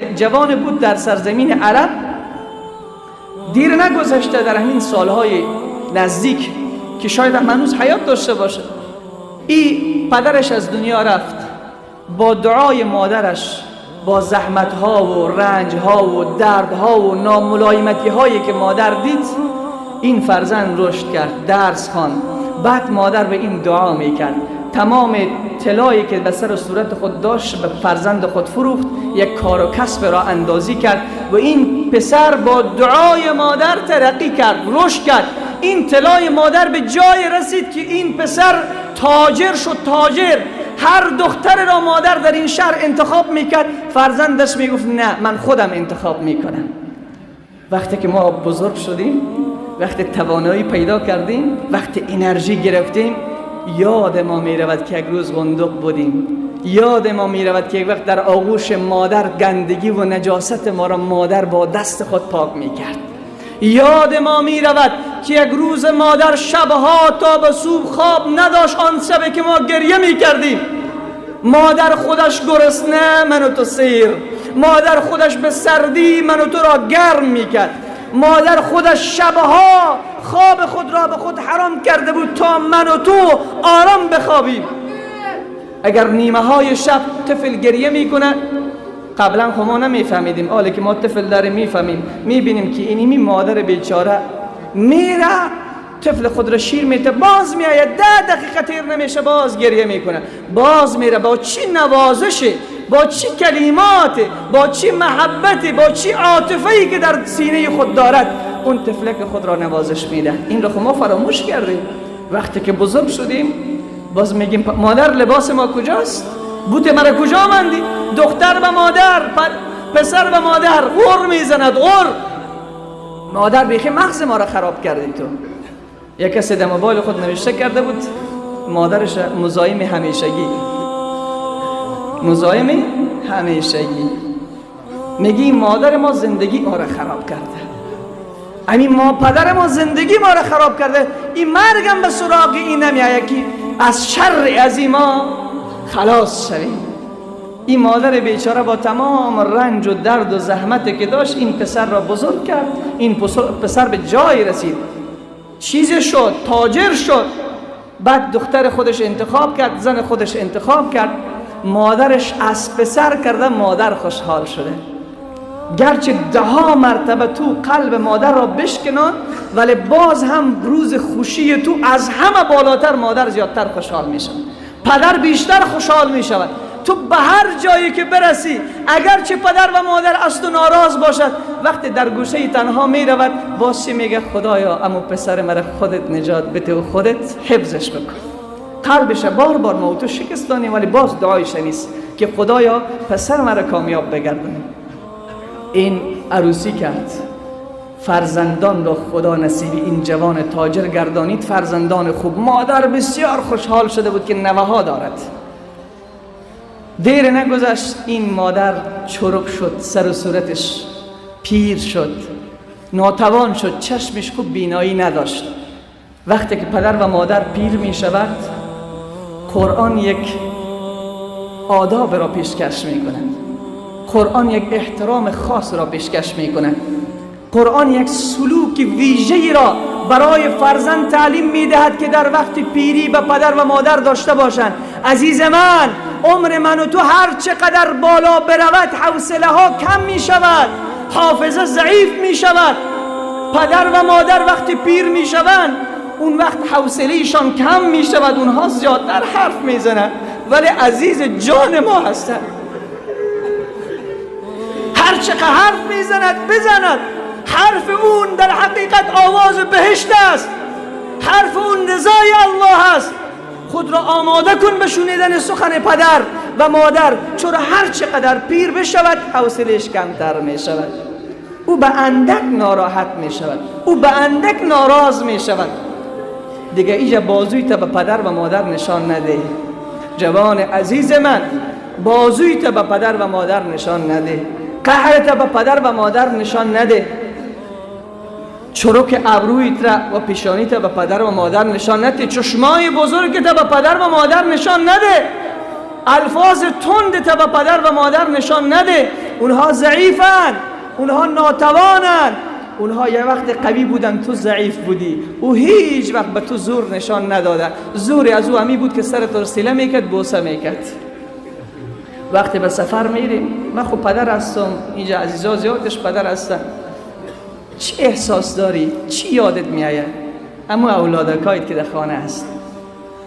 جوان بود در سرزمین عرب، دیر نگذشته در همین سالهای نزدیک که شاید هم هنوز حیات داشته باشه، ای پدرش از دنیا رفت. با دعای مادرش، با زحمتها و رنجها و دردها و ناملایمتی هایی که مادر دید، این فرزند رشد کرد، درس خواند. بعد مادر به این دعا میکرد. تمام طلایی که به سر و صورت خود داشت به فرزند خود فروخت، یک کار و کسب را اندازی کرد و این پسر با دعای مادر ترقی کرد، رشد کرد. این طلای مادر به جای رسید که این پسر تاجر شد. تاجر، هر دختر را مادر در این شهر انتخاب میکرد، فرزندش میگفت نه، من خودم انتخاب میکنم. وقتی که ما بزرگ شدیم، وقتی توانایی پیدا کردیم، وقتی انرژی گرفتیم، یاد ما میرود که یک روز قندق بودیم. یاد ما میرود که یک وقت در آغوش مادر گندگی و نجاست ما را مادر با دست خود پاک میکرد. یاد ما میرود که یک روز مادر شبها تا به صبح خواب نداشت، آن شبی که ما گریه میکردیم. مادر خودش گرسنه، من و تو سیر. مادر خودش به سردی، من و تو را گرم میکرد. مادر خودش شبها خواب خود را به خود حرام کرده بود تا من و تو آرام بخوابیم. اگر نیمه های شب طفل گریه میکنه، قبلا خب ما نمیفهمیدیم، حالا که ما طفل داریم میفهمیم، میبینیم که اینمی مادر بیچاره میره طفل خود را شیر میته، باز میآید، 10 دقیقه تیر نمیشه، باز گریه میکنه، باز میره. با چی نوازشه، با چی کلمات، با چی محبت، با چی عاطفه ای که در سینه خود دارد، اون طفلک خود را نوازش میده. این را خب ما فراموش کردیم. وقتی که بزرگ شدیم، باز میگیم مادر، لباس ما کجاست؟ بوت مرا کجا ماندی؟ دختر به مادر، پسر به مادر غر میزند، غر. مادر، بیخی مغز ما را خراب کردی تو. یک کسی در موبایل خود نوشته کرده بود مادرش مزاحم همیشگی، مزاحم همیشگی. میگی مادر ما زندگی ما را خراب کرده، همین ما پدر ما زندگی ما را خراب کرده. این مرگم به سراغ این نمیآید که از شر از ما خلاص شویم. این مادر بیچاره با تمام رنج و درد و زحمت که داشت، این پسر را بزرگ کرد. این پسر به جای رسید، چیز شد، تاجر شد. بعد دختر خودش انتخاب کرد، زن خودش انتخاب کرد. مادرش از پسر کرده مادر خوشحال شده. گرچه ده ها مرتبه تو قلب مادر را بشکنان، ولی باز هم روز خوشی تو از همه بالاتر مادر زیادتر خوشحال می شود، پدر بیشتر خوشحال می شود. تو به هر جایی که برسی، اگرچه پدر و مادر از تو ناراض باشد، وقتی در گوشه تنها می رود، باز چی میگه؟ خدایا، امو پسر مرا خودت نجات بده و خودت حفظش بکن. قلبش بار بار ما تو شکستانیم، ولی باز دعایش نیست که خدایا، پسر مرا کامیاب بگردان. این عروسی کرد، فرزندان را خدا نصیب این جوان تاجر گردانید، فرزندان خوب. مادر بسیار خوشحال شده بود که نوه ها دارد. دیر نگذشت، این مادر چرک شد، سر و صورتش پیر شد، ناتوان شد، چشمش خوب بینایی نداشت. وقتی که پدر و مادر پیر می شود، قرآن یک آداب را پیشکش می کند. قرآن یک احترام خاص را پیشکش می کند. قرآن یک سلوک ویژه را برای فرزند تعلیم می دهد که در وقت پیری به پدر و مادر داشته باشند. عزیز من، عمر من و تو هر چقدر بالا برود، حوصله ها کم می شود، حافظه ضعیف می شود. پدر و مادر وقتی پیر می شوند، اون وقت حوصله کم می شود، اونها زیادتر حرف می زنند، ولی عزیز جان ما هستند. هر چقدر حرف میزند بزند، حرف اون در حقیقت آواز بهشت است، حرف اون رضای الله است. خود را آماده کن به شنیدن سخن پدر و مادر، چرا هر چقدر پیر بشود، حوصلش کمتر می شود، او به اندک ناراحت می شود، او به اندک ناراض می شود. دیگه ایجا بازوی تا به پدر و مادر نشان نده. جوان عزیز من، بازوی تا به پدر و مادر نشان نده، قهرت به پدر و مادر نشان نده، چروک ابرویت را و پیشانیت به پدر و مادر نشان نده، چشمای بزرگت به پدر و مادر نشان نده، الفاظ تند به پدر و مادر نشان نده. اونها ضعیفن، اونها ناتوانن، اونها یه وقت قوی بودن، تو ضعیف بودی. او هیچ وقت به تو زور نشان نداده. زوری از او همی بود که سر تو سیله میکرد، بوسه میکرد. وقتی به سفر میریم، من خب پدر هستم، اینجا عزیزا زیادش پدر هستن، چی احساس داری؟ چی یادت میآید؟ اما اولادکایت که در خانه هست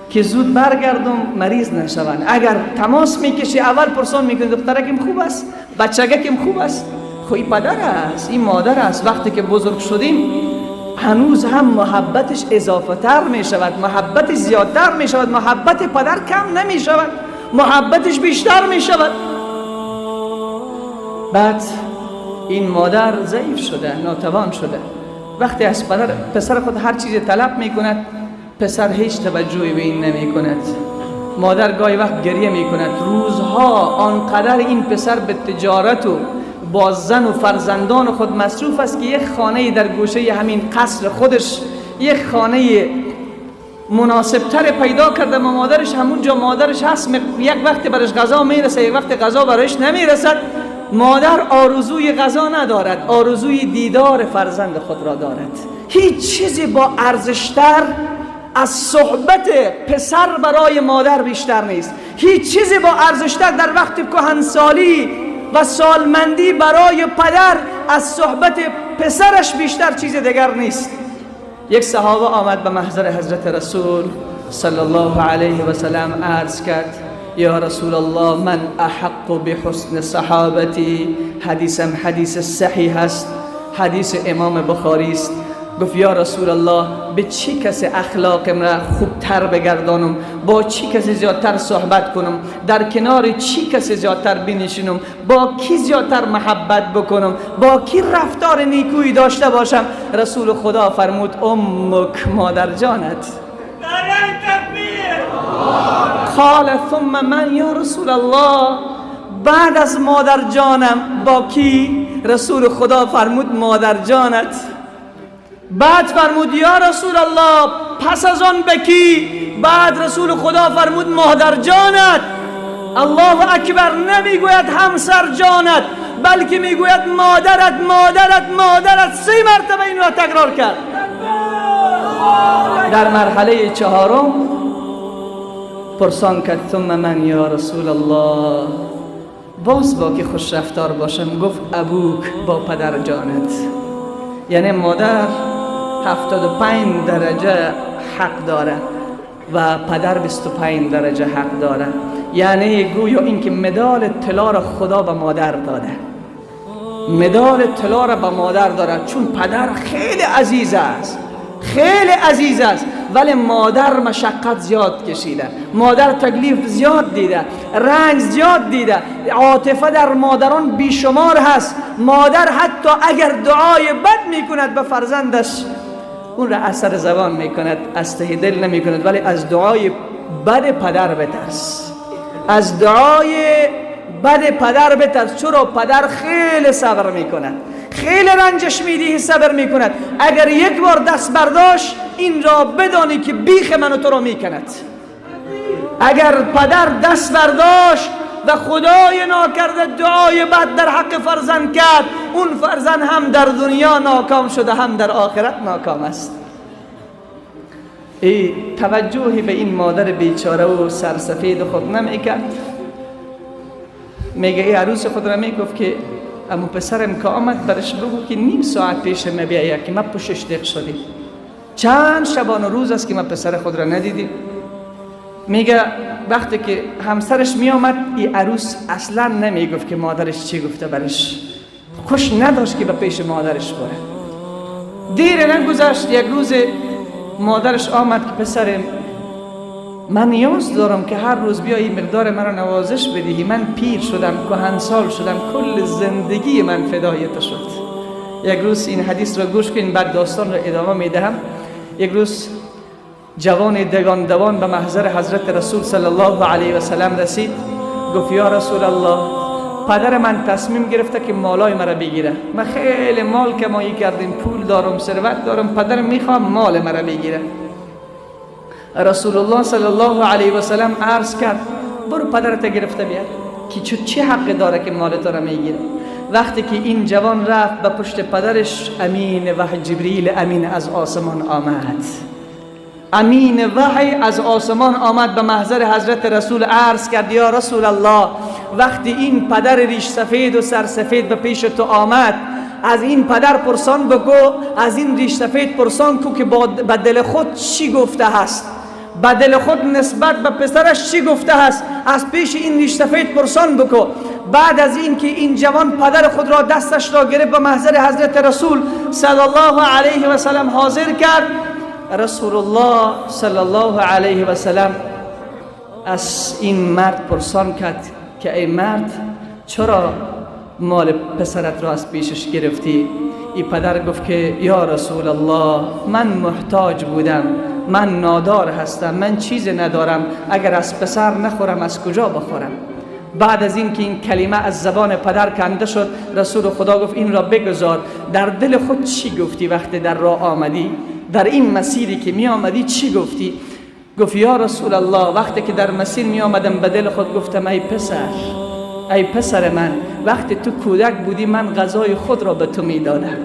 که زود برگردم مریض نشوند. اگر تماس میکشی اول پرسان میکنی دخترکم خوب است، بچگکم خوب است. خب این پدر است، این مادر است. وقتی که بزرگ شدیم هنوز هم محبتش اضافه تر می شود، محبتش زیادتر می شود، محبت پدر کم نمی شود، محبتش بیشتر می شود. بعد این مادر ضعیف شده، ناتوان شده. وقتی از پدر پسر خود هر چیز طلب می کند، پسر هیچ توجهی به این نمی کند. مادر گاهی وقت گریه می کند. روزها آنقدر این پسر به تجارت و با زن و فرزندان خود مصروف است که یک خانه در گوشه همین قصر خودش، یک خانه مناسبتر پیدا کرده و مادرش همونجا مادرش هست. یک وقت برش غذا میرسه، یک وقت غذا برایش نمیرسد. مادر آرزوی غذا ندارد، آرزوی دیدار فرزند خود را دارد. هیچ چیزی با ارزشتر از صحبت پسر برای مادر بیشتر نیست. هیچ چیزی با ارزشتر در وقت کهنسالی و سالمندی برای پدر از صحبت پسرش بیشتر چیز دیگر نیست. یک صحابه آمد به محضر حضرت رسول صلی الله علیه و سلم، عرض کرد یا رسول الله من احق بحسن صحابتی. حدیثم حدیث صحیح است، حدیث امام بخاری است. گفت یا رسول الله به چی کسی اخلاق را خوبتر بگردانم، با چی کسی زیادتر صحبت کنم، در کنار چی کسی زیادتر بنشینم، با کی زیادتر محبت بکنم، با کی رفتار نیکویی داشته باشم؟ رسول خدا فرمود امک، مادر جانت. قال ثم من یا رسول الله، بعد از مادر جانم با کی؟ رسول خدا فرمود مادر جانت. بعد فرمود یا رسول الله پس از آن به کی؟ بعد رسول خدا فرمود مادر جانت. الله اکبر. نمیگوید همسر جانت، بلکه میگوید مادرت، مادرت، مادرت. 3 مرتبه این را تکرار کرد. در مرحله چهارم پرسان کرد ثم من یا رسول الله، باز با که خوش رفتار باشم؟ گفت ابوک، با پدر جانت. یعنی مادر 75 درجه حق داره و پدر 25 درجه حق داره. یعنی گویا اینکه مدال طلا را خدا به مادر داده، مدال طلا را به مادر داره، چون پدر خیلی عزیز است، خیلی عزیز است، ولی مادر مشقت زیاد کشیده، مادر تکلیف زیاد دیده، رنج زیاد دیده، عاطفه در مادران بیشمار هست. مادر حتی اگر دعای بد میکند به فرزندش، اون را اثر زبان میکند، از ته دل نمیکند، ولی از دعای بد پدر بترس، از دعای بد پدر بترس. چرا؟ پدر خیلی صبر میکند، خیلی رنجش میدهی صبر میکند. اگر یک بار دست برداشت، این را بدانی که بیخ من و تو را میکند. اگر پدر دست برداشت و خدای ناکرده دعای بد در حق فرزند کرد، اون فرزند هم در دنیا ناکام شده، هم در آخرت ناکام است. ای توجهی به این مادر بیچاره و سرسفید خود نمیکرد. میگه ای عروس خود را میگفت که اما پسرم که آمد برش بگو که نیم ساعت پیش ما بیاید که ما پشش دق شدیم، چند شبانه روز است که ما پسر خود را ندیدیم. میگه وقتی که همسرش میآمد، ای عروس اصلا نمیگفت که مادرش چی گفته برش، خوش نداشت که به پیش مادرش بره. دیر نگذشت، یک روز مادرش آمد که پسرم من نیاز دارم که هر روز بیایی مقدار مرا نوازش بدهی، من پیر شدم، کهنسال شدم، کل زندگی من فدای تو شد. یک روز این حدیث را گوش کنین، بعد داستان را ادامه میدهم. یک روز جوان دگان دوان به محضر حضرت رسول صلی الله علیه و سلم رسید. گفت یا رسول الله، پدر من تصمیم گرفته که مالای مرا بگیره، من خیلی مال کمایی کردیم، پول دارم، ثروت دارم، پدرم میخوام مال مرا بگیره. رسول الله صلی الله علیه و سلم عرض کرد برو پدرت گرفته بیار. که چه حق داره که مال تو را میگیره؟ وقتی که این جوان رفت به پشت پدرش، امین وحی جبریل امین از آسمان آمد. امین وحی از آسمان آمد به محضر حضرت رسول عرض کرد یا رسول الله، وقتی این پدر ریش سفید و سرسفید به پیش تو آمد، از این پدر پرسان بگو، از این ریش سفید پرسان کو که به دل خود چی گفته هست، به دل خود نسبت به پسرش چی گفته هست، از پیش این ریش سفید پرسان بکو. بعد از این که این جوان پدر خود را دستش را گرفت به محضر حضرت رسول صلی الله علیه و سلم حاضر کرد، رسول الله صلی الله علیه و سلم از این مرد پرسان کرد که ای مرد، چرا مال پسرت را از پیشش گرفتی؟ ای پدر گفت که یا رسول الله، من محتاج بودم، من نادار هستم، من چیز ندارم، اگر از پسر نخورم از کجا بخورم؟ بعد از این که این کلمه از زبان پدر کنده شد، رسول خدا گفت این را بگذار، در دل خود چی گفتی وقتی در راه آمدی؟ در این مسیری که می آمدی چی گفتی؟ گفت یا رسول الله، وقتی که در مسیر می آمدم به دل خود گفتم ای پسر، ای پسر من، وقتی تو کودک بودی من غذای خود را به تو می دادم،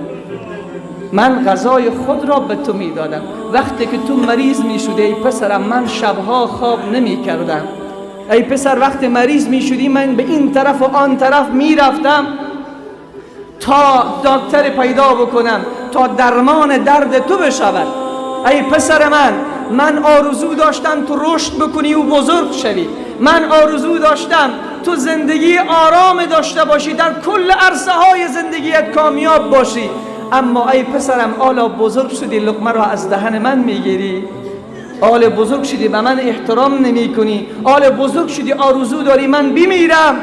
من غذای خود را به تو می دادم. وقتی که تو مریض می شدی ای پسرم، من شبها خواب نمی کردم. ای پسر، وقتی مریض می شدی من به این طرف و آن طرف می رفتم تا دکتر پیدا بکنم، تا درمان درد تو بشود. ای پسر من، من آرزو داشتم تو رشد بکنی و بزرگ شوی، من آرزو داشتم تو زندگی آرام داشته باشی، در کل عرصه های زندگیت کامیاب باشی. اما ای پسرم، حالا بزرگ شدی لقمه را از دهن من میگیری، حالا بزرگ شدی به من احترام نمی کنی، حالا بزرگ شدی آرزو داری من بمیرم.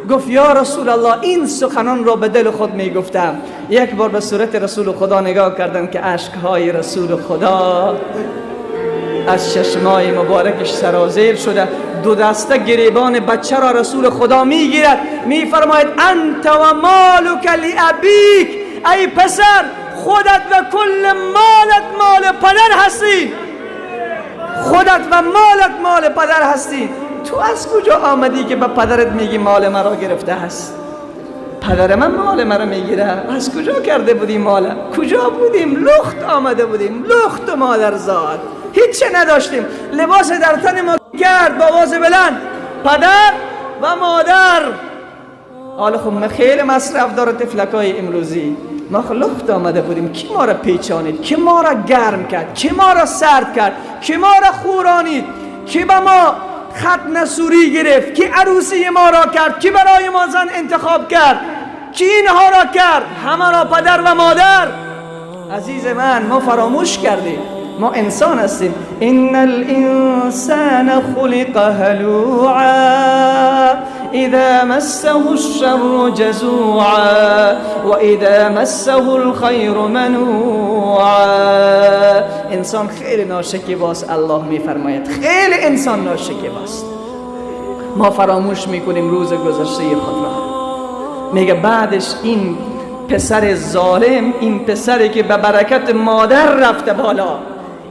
گفت یا رسول الله، این سخنان را به دل خود می گفتم. یک بار به صورت رسول خدا نگاه کردم که اشکهای رسول خدا از چشمای مبارکش سرازیر شده. دو دسته گریبان بچه را رسول خدا میگیرد، میفرماید انت و مالک لابیک، ای پسر، خودت و کل مالت مال پدر هستی، خودت و مالت مال پدر هستی. تو از کجا آمدی که به پدرت میگی مال مرا گرفته هست؟ پدر من مال مرا میگیره؟ از کجا کرده بودی مال؟ کجا بودیم؟ لخت آمده بودیم، لخت و مادرزاد، هیچ نداشتیم، لباس در تن ما کرد با آواز بلند پدر و مادر. حالا خب خیلی مصرف داره طفلکای امروزی. ما لخت آمده بودیم، کی ما را پیچانید، کی ما را گرم کرد، کی ما را سرد کرد، کی ما را خورانید، کی به ما ختنه سوری گرفت، کی عروسی ما را کرد، کی برای ما زن انتخاب کرد، کی اینها را کرد؟ همه را پدر و مادر. عزیز من، ما فراموش کردیم ما انسان هستیم. ان الانسان خلق هلوعا اذا مسه الشر جزوعا واذا مسه الخیر منوعا. انسان خیلی ناشکیباست. الله میفرماید خیلی انسان ناشکیباست. ما فراموش میکنیم روز گذشته خود را. میگه بعدش این پسر ظالم، این پسری که به برکت مادر رفته بالا،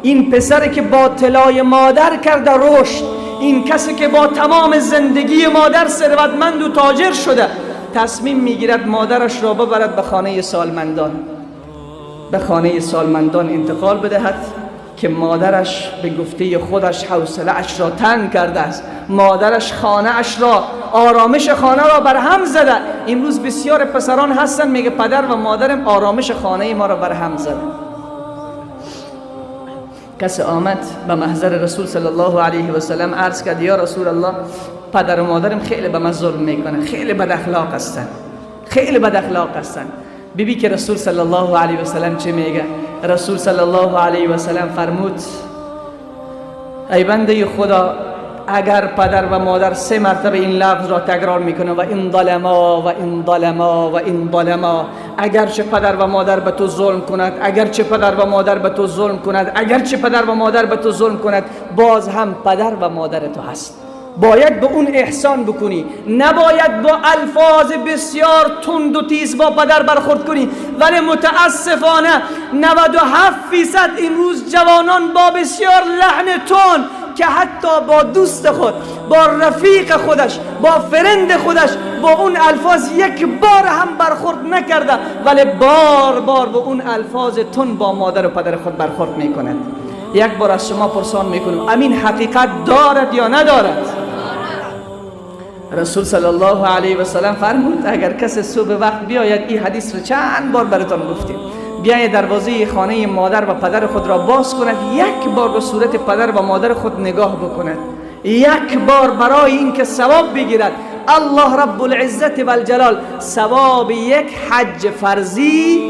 این پسری که با طلای مادر کرده رشد، این کسی که با تمام زندگی مادر ثروتمند و تاجر شده، تصمیم میگیرد مادرش را ببرد به خانه سالمندان، به خانه سالمندان انتقال بدهد که مادرش به گفته خودش حوصله اش را تنگ کرده است، مادرش خانه اش را، آرامش خانه را بر هم زده. امروز بسیار پسران هستن میگه پدر و مادرم آرامش خانه ما را بر هم زده. کسی آمد به محضر رسول صلی الله علیه و سلم عرض کرد یا رسول الله، پدر و مادرم خیلی به من ظلم میکنن، خیلی بد اخلاق هستن، خیلی بد اخلاق هستن. ببین که رسول صلی الله علیه و سلم چه میگه؟ رسول صلی الله علیه و سلم فرمود ای بنده خدا، اگر پدر و مادر سه مرتبه این لفظ را تکرار میکنه و این ظلما و این ظلما و این ظلما، اگرچه پدر و مادر به تو ظلم کند، اگرچه پدر و مادر به تو ظلم کند، اگرچه پدر و مادر به تو ظلم کند، باز هم پدر و مادر تو هست، باید به اون احسان بکنی، نباید با الفاظ بسیار تند و تیز با پدر برخورد کنی. ولی متاسفانه 97% امروز جوانان با بسیار لحن تند که حتی با دوست خود، با رفیق خودش، با friend خودش با اون الفاظ یک بار هم برخورد نکرده، ولی بار بار با اون الفاظ تون با مادر و پدر خود برخورد میکند. یک بار از شما پرسان میکنم، امین حقیقت دارد یا ندارد؟ رسول صلی الله علیه و سلم فرمود اگر کسی صبح وقت بیاید، این حدیث رو چند بار براتان گفتیم، بیاید دروازه خانه مادر و پدر خود را باز کند، یک بار به صورت پدر و مادر خود نگاه بکند، یک بار برای اینکه ثواب بگیرد، الله رب العزت و الجلال ثواب یک حج فرضی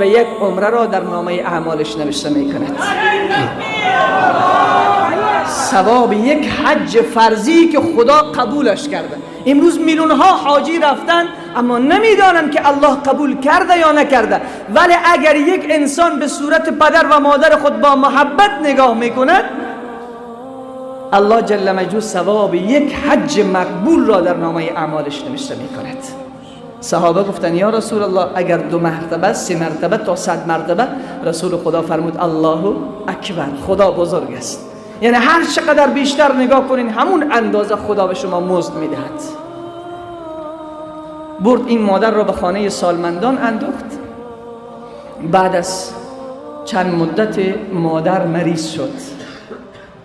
و یک عمره را در نامه اعمالش نوشته میکند. ثواب یک حج فرضی که خدا قبولش کرده. امروز میلیون ها حاجی رفتن اما نمیدانند که الله قبول کرده یا نکرده، ولی اگر یک انسان به صورت پدر و مادر خود با محبت نگاه میکند، الله جل مجدوه ثواب یک حج مقبول را در نامه اعمالش نوشته میکند. صحابه گفتن یا رسول الله اگر 2 مرتبه، 3 مرتبه تا 100 مرتبه؟ رسول خدا فرمود الله اکبر، خدا بزرگ است. یعنی هر چقدر بیشتر نگاه کنین همون اندازه خدا به شما مزد میدهد. برد این مادر را به خانه سالمندان انداخت. بعد از چند مدت مادر مریض شد.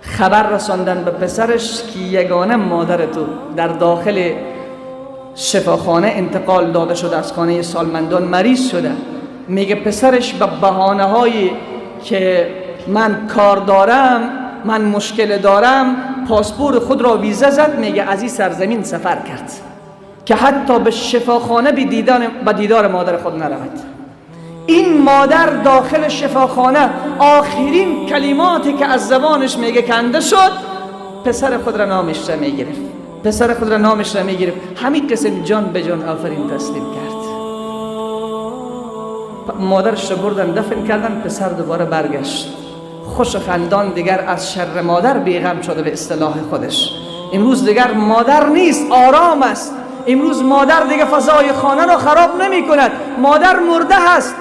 خبر رساندن به پسرش که یگانه مادر تو در داخل شفاخانه انتقال داده شده، از خانه سالمندان مریض شده. میگه پسرش به بهانه هایی که من کار دارم، من مشکل دارم، پاسپورت خود را ویزه زد، میگه از این سرزمین سفر کرد که حتی به شفاخانه به دیدار مادر خود نرود. این مادر داخل شفاخانه آخرین کلماتی که از زبانش میگه کنده شد، پسر خود را نامش را میگرفت، پسر خود را نامش را میگرفت. همین قسم جان به جان آفرین تسلیم کرد. مادرش را بردن دفن کردن، پسر دوباره برگشت خوش و خندان، دیگر از شر مادر بیغم شده به اصطلاح خودش. امروز دیگر مادر نیست، آرام است. امروز مادر دیگه فضای خانه را خراب نمی کند، مادر مرده هست.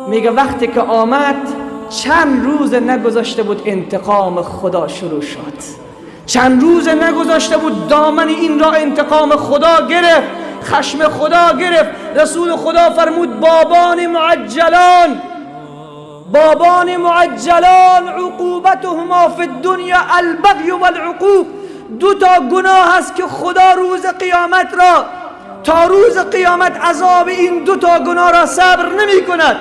میگه وقتی که آمد چند روز نگذاشته بود انتقام خدا شروع شد. چند روز نگذاشته بود دامن این را انتقام خدا گرفت، خشم خدا گرفت. رسول خدا فرمود بابان معجلان، بابان معجلان عقوبتهما فی الدنیا البغی والعقوق. دو تا گناه هست که خدا روز قیامت را تا روز قیامت عذاب این دو تا گناه را صبر نمی کند.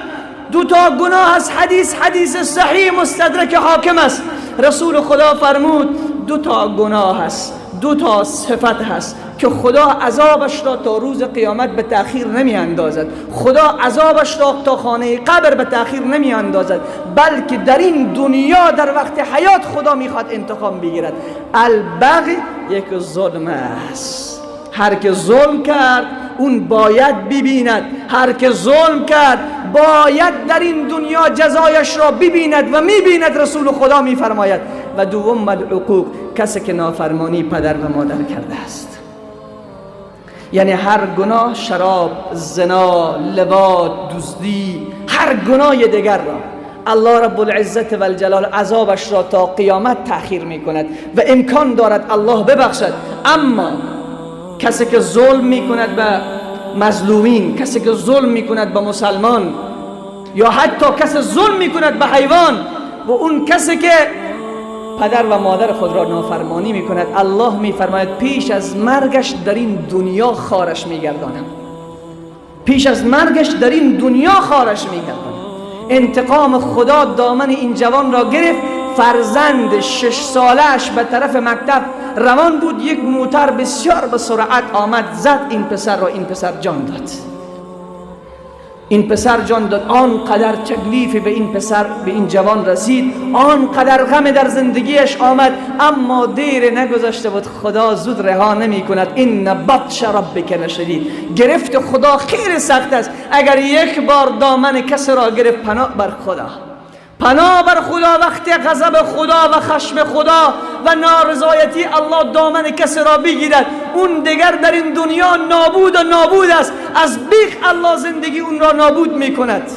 دو تا گناه هست، حدیث حدیث صحیح مستدرک حاکم است. رسول خدا فرمود دو تا گناه هست، دو تا صفت هست که خدا عذابش را تا روز قیامت به تأخیر نمی اندازد، خدا عذابش را تا خانه قبر به تأخیر نمی اندازد، بلکه در این دنیا در وقت حیات خدا میخواد انتقام بگیرد. البغی یک ظلم است، هر که ظلم کرد اون باید ببیند، هر که ظلم کرد باید در این دنیا جزایش را ببیند و میبیند. رسول خدا میفرماید. و دوم العقوق، کسی که نافرمانی پدر و مادر کرده است. یعنی هر گناه، شراب، زنا، لواط، دزدی، هر گناه دیگر را الله رب العزت و الجلال عذابش را تا قیامت تأخیر میکند و امکان دارد الله ببخشد. اما کسی که ظلم میکند به مظلومین، کسی که ظلم میکند به مسلمان، یا حتی کسی ظلم میکند به حیوان، و اون کسی که پدر و مادر خود را نافرمانی میکند، الله میفرماید پیش از مرگش در این دنیا خارش میگردانم، پیش از مرگش در این دنیا خارش میگردانم. انتقام خدا دامن این جوان را گرفت. فرزند 6 سالش به طرف مکتب روان بود، یک موتر بسیار به سرعت آمد زد این پسر را، این پسر جان داد، این پسر جان داد. آنقدر تکلیف به این پسر، به این جوان رسید، آنقدر غم در زندگیش آمد، اما دیر نگذاشته بود خدا زود رها نمی کند. ان بطش ربک لشدید، گرفت خدا خیلی سخت است. اگر یک بار دامن کسی را گرفت، پناه بر خدا، پناه بر خدا. وقتی غضب خدا و خشم خدا و نارضایتی الله دامن کسی را بگیرد، اون دیگر در این دنیا نابود و نابود است. از بیخ الله زندگی اون را نابود میکند.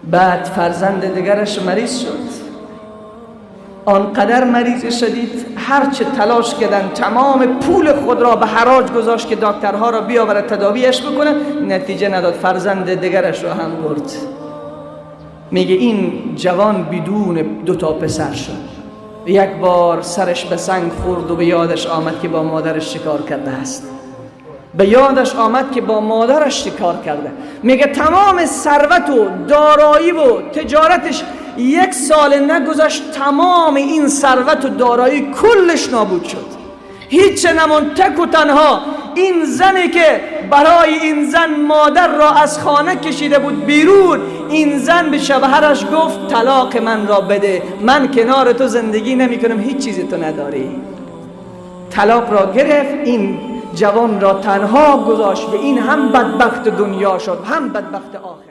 بعد فرزند دیگرش مریض شد، آنقدر مریض شدید، هرچه تلاش کردن، تمام پول خود را به حراج گذاشت که دکترها را بیاورد تداویش بکنه، نتیجه نداد. فرزند دیگرش را هم برد. میگه این جوان بدون دو تا پسر شد. یک بار سرش به سنگ خورد و به یادش آمد که با مادرش چیکار کرده است. به یادش آمد که با مادرش چیکار کرده. میگه تمام ثروت و دارایی و تجارتش یک سال نگذشت، تمام این ثروت و دارایی کلش نابود شد، هیچ نماند، تک و تنها. این زنی که برای این زن مادر را از خانه کشیده بود بیرون، این زن به شوهرش گفت طلاق من را بده، من کنار تو زندگی نمی کنم، هیچ چیزی تو نداری. طلاق را گرفت، این جوان را تنها گذاشت و این هم بدبخت دنیا شد، هم بدبخت آخرت.